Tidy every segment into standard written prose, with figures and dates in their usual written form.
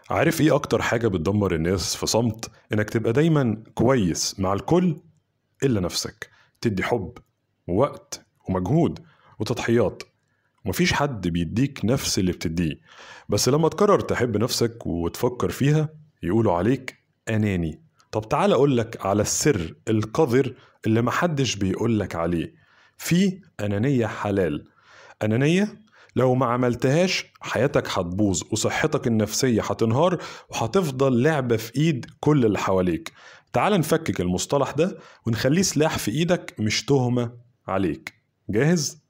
عارف ايه اكتر حاجة بتدمر الناس في صمت؟ انك تبقى دايما كويس مع الكل الا نفسك، تدي حب ووقت ومجهود وتضحيات، ومفيش حد بيديك نفس اللي بتديه. بس لما تقرر تحب نفسك وتفكر فيها يقولوا عليك أناني. طب تعال أقولك على السر القذر اللي محدش بيقولك عليه. في أنانية حلال، أنانية لو ما عملتهاش حياتك هتبوظ وصحتك النفسية هتنهار وهتفضل لعبة في إيد كل اللي حواليك. تعال نفكك المصطلح ده ونخليه سلاح في إيدك مش تهمة عليك. جاهز؟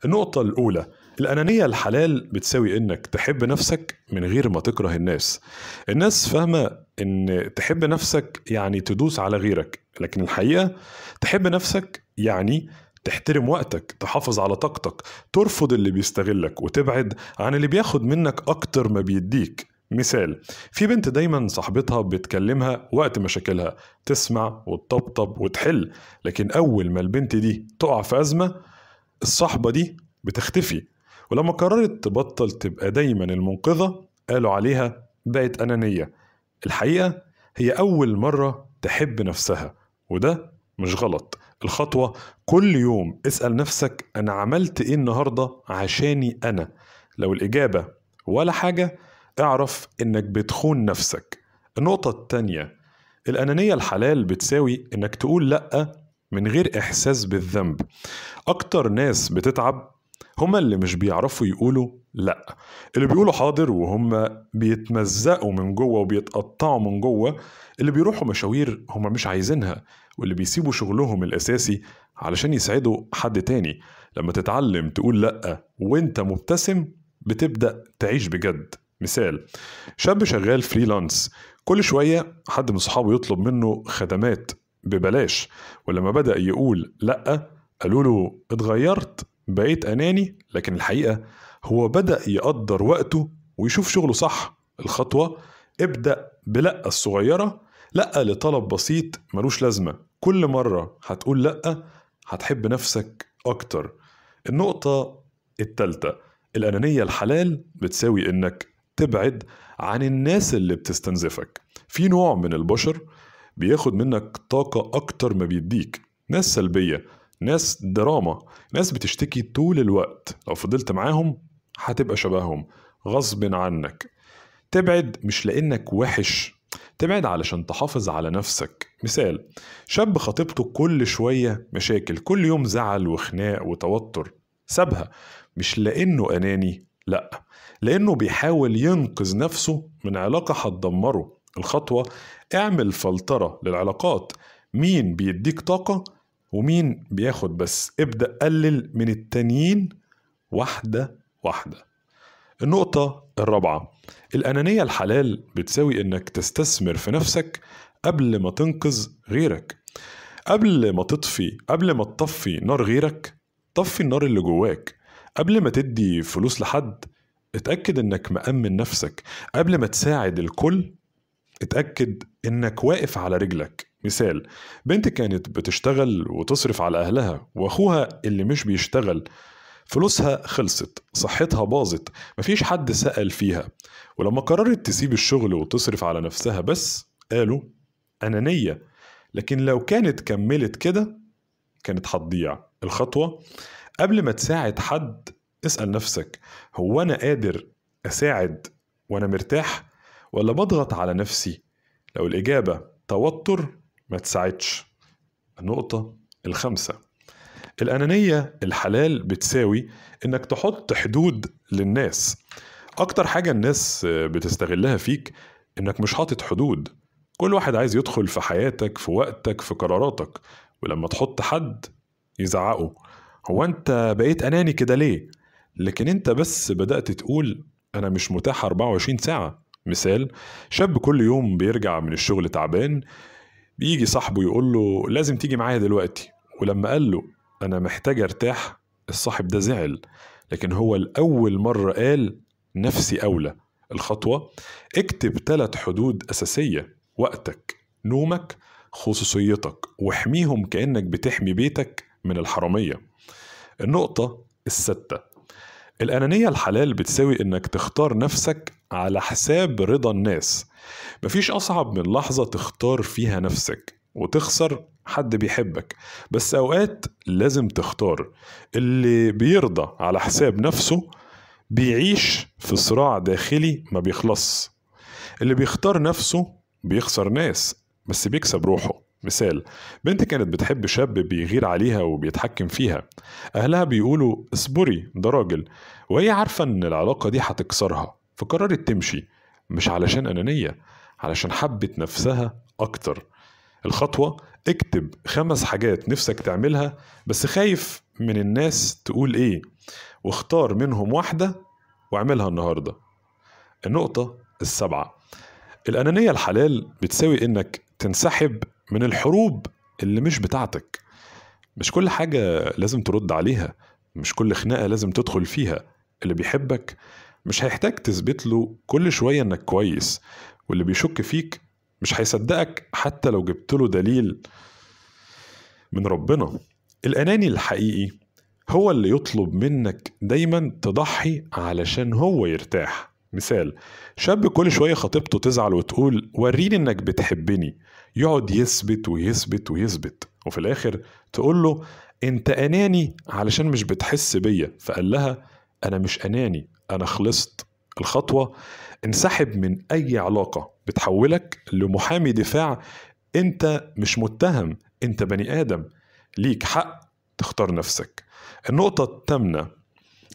النقطة الأولى، الأنانية الحلال بتساوي إنك تحب نفسك من غير ما تكره الناس. الناس فاهمة إن تحب نفسك يعني تدوس على غيرك، لكن الحقيقة تحب نفسك يعني تحترم وقتك، تحافظ على طاقتك، ترفض اللي بيستغلك وتبعد عن اللي بياخد منك أكتر ما بيديك. مثال، في بنت دايما صاحبتها بتكلمها وقت مشاكلها، تسمع وتطبطب وتحل، لكن أول ما البنت دي تقع في أزمة الصحبة دي بتختفي. ولما قررت تبطل تبقى دايما المنقذة قالوا عليها بقت أنانية. الحقيقة هي أول مرة تحب نفسها، وده مش غلط. الخطوة، كل يوم اسأل نفسك أنا عملت إيه النهاردة عشاني أنا؟ لو الإجابة ولا حاجة اعرف إنك بتخون نفسك. النقطة التانية، الأنانية الحلال بتساوي إنك تقول لأ من غير إحساس بالذنب. أكتر ناس بتتعب هما اللي مش بيعرفوا يقولوا لأ، اللي بيقولوا حاضر وهم بيتمزقوا من جوه وبيتقطعوا من جوه، اللي بيروحوا مشاوير هما مش عايزينها، واللي بيسيبوا شغلهم الأساسي علشان يساعدوا حد تاني. لما تتعلم تقول لأ وانت مبتسم بتبدأ تعيش بجد. مثال، شاب شغال freelance، كل شوية حد من صحابه يطلب منه خدمات ببلاش، ولما بدأ يقول لأ قالوا له اتغيرت، بقيت أناني. لكن الحقيقة هو بدأ يقدر وقته ويشوف شغله صح. الخطوة، ابدأ بلأ الصغيرة، لأ لطلب بسيط ملوش لازمة. كل مرة هتقول لأ هتحب نفسك أكتر. النقطة التالتة، الأنانية الحلال بتساوي إنك تبعد عن الناس اللي بتستنزفك. في نوع من البشر بياخد منك طاقة أكتر ما بيديك، ناس سلبية، ناس دراما، ناس بتشتكي طول الوقت. لو فضلت معاهم هتبقى شبههم غصب عنك. تبعد مش لأنك وحش، تبعد علشان تحافظ على نفسك. مثال، شاب خطيبته كل شوية مشاكل، كل يوم زعل وخناق وتوتر، سابها مش لأنه أناني، لأ، لأنه بيحاول ينقذ نفسه من علاقة هتدمره. الخطوة، اعمل فلترة للعلاقات، مين بيديك طاقة ومين بياخد بس. ابدأ قلل من التانيين واحدة واحدة. النقطة الرابعة، الأنانية الحلال بتساوي إنك تستثمر في نفسك قبل ما تنقذ غيرك. قبل ما تطفي نار غيرك طفي النار اللي جواك. قبل ما تدي فلوس لحد اتأكد إنك مأمن نفسك. قبل ما تساعد الكل اتأكد إنك واقف على رجلك. مثال، بنت كانت بتشتغل وتصرف على أهلها، وأخوها اللي مش بيشتغل فلوسها خلصت، صحتها باظت، مفيش حد سأل فيها. ولما قررت تسيب الشغل وتصرف على نفسها بس قالوا أنانية. لكن لو كانت كملت كده كانت هتضيع. الخطوة، قبل ما تساعد حد اسأل نفسك هو أنا قادر أساعد وأنا مرتاح ولا بضغط على نفسي؟ لو الإجابة توتر ما تساعدش. النقطة الخامسة، الأنانية الحلال بتساوي إنك تحط حدود للناس. أكتر حاجة الناس بتستغلها فيك إنك مش حاطط حدود. كل واحد عايز يدخل في حياتك، في وقتك، في قراراتك، ولما تحط حد يزعقه، هو أنت بقيت أناني كده ليه؟ لكن أنت بس بدأت تقول أنا مش متاح 24 ساعة. مثال، شاب كل يوم بيرجع من الشغل تعبان، بيجي صاحبه يقول له لازم تيجي معايا دلوقتي، ولما قال له أنا محتاج أرتاح الصاحب ده زعل، لكن هو الأول مرة قال نفسي أولى. الخطوة، اكتب 3 حدود أساسية: وقتك، نومك، خصوصيتك، واحميهم كأنك بتحمي بيتك من الحرامية. النقطة السادسة، الأنانية الحلال بتساوي إنك تختار نفسك على حساب رضا الناس. مفيش أصعب من لحظة تختار فيها نفسك وتخسر حد بيحبك، بس أوقات لازم تختار. اللي بيرضى على حساب نفسه بيعيش في صراع داخلي ما بيخلص. اللي بيختار نفسه بيخسر ناس بس بيكسب روحه. مثال، بنت كانت بتحب شاب بيغير عليها وبيتحكم فيها، أهلها بيقولوا اصبري ده راجل، وهي عارفة إن العلاقة دي هتكسرها، فقررت تمشي، مش علشان أنانية، علشان حبت نفسها أكتر. الخطوة، اكتب 5 حاجات نفسك تعملها بس خايف من الناس تقول ايه، واختار منهم واحدة واعملها النهاردة. النقطة 7، الأنانية الحلال بتساوي إنك تنسحب من الحروب اللي مش بتاعتك. مش كل حاجة لازم ترد عليها، مش كل خناقة لازم تدخل فيها. اللي بيحبك مش هيحتاج تثبت له كل شوية إنك كويس، واللي بيشك فيك مش هيصدقك حتى لو جبت له دليل من ربنا. الأناني الحقيقي هو اللي يطلب منك دايما تضحي علشان هو يرتاح. مثال، شاب كل شوية خطيبته تزعل وتقول وريني انك بتحبني، يقعد يثبت ويثبت ويثبت، وفي الاخر تقول له انت اناني علشان مش بتحس بيا، فقال لها انا مش اناني، انا خلصت. الخطوة، انسحب من اي علاقة بتحولك لمحامي دفاع. انت مش متهم، انت بني ادم، ليك حق تختار نفسك. النقطة 8،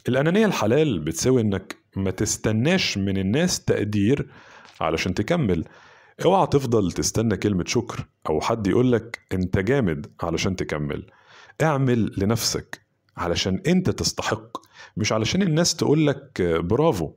الأنانية الحلال بتساوي انك ما تستناش من الناس تقدير علشان تكمل. اوعى تفضل تستنى كلمة شكر او حد يقولك انت جامد علشان تكمل. اعمل لنفسك علشان انت تستحق، مش علشان الناس تقولك برافو.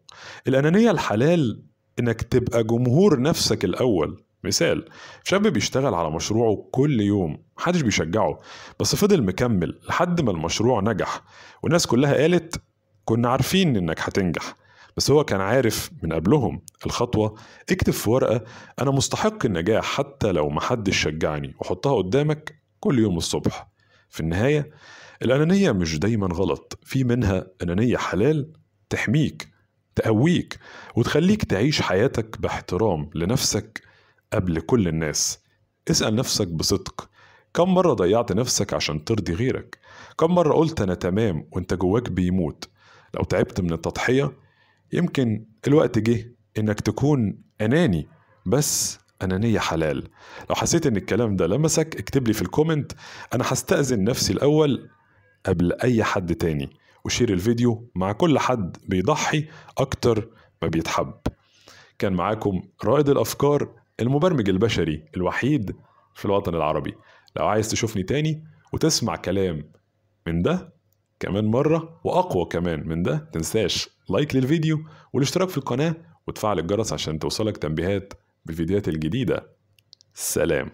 الأنانية الحلال انك تبقى جمهور نفسك الأول. مثال، شاب بيشتغل على مشروعه كل يوم، محدش بيشجعه، بس فضل مكمل لحد ما المشروع نجح، والناس كلها قالت كنا عارفين انك هتنجح، بس هو كان عارف من قبلهم. الخطوة، اكتب في ورقة انا مستحق النجاح حتى لو محدش شجعني، وحطها قدامك كل يوم الصبح. في النهاية، الأنانية مش دايما غلط، في منها أنانية حلال تحميك، تقويك، وتخليك تعيش حياتك باحترام لنفسك قبل كل الناس. اسأل نفسك بصدق، كم مرة ضيعت نفسك عشان ترضي غيرك؟ كم مرة قلت أنا تمام وانت جواك بيموت؟ لو تعبت من التضحية، يمكن الوقت جه إنك تكون أناني، بس أنانية حلال. لو حسيت إن الكلام ده لمسك، اكتب لي في ال comment أنا هستأذن نفسي الأول قبل أي حد تاني، و share الفيديو مع كل حد بيضحي أكتر ما بيتحب. كان معاكم رائد الأفكار، المبرمج البشري الوحيد في الوطن العربي. لو عايز تشوفني تاني وتسمع كلام من ده كمان مرة وأقوى كمان من ده، تنساش like للفيديو والاشتراك في القناة وتفعل الجرس عشان توصلك تنبيهات بالفيديوهات الجديدة. سلام.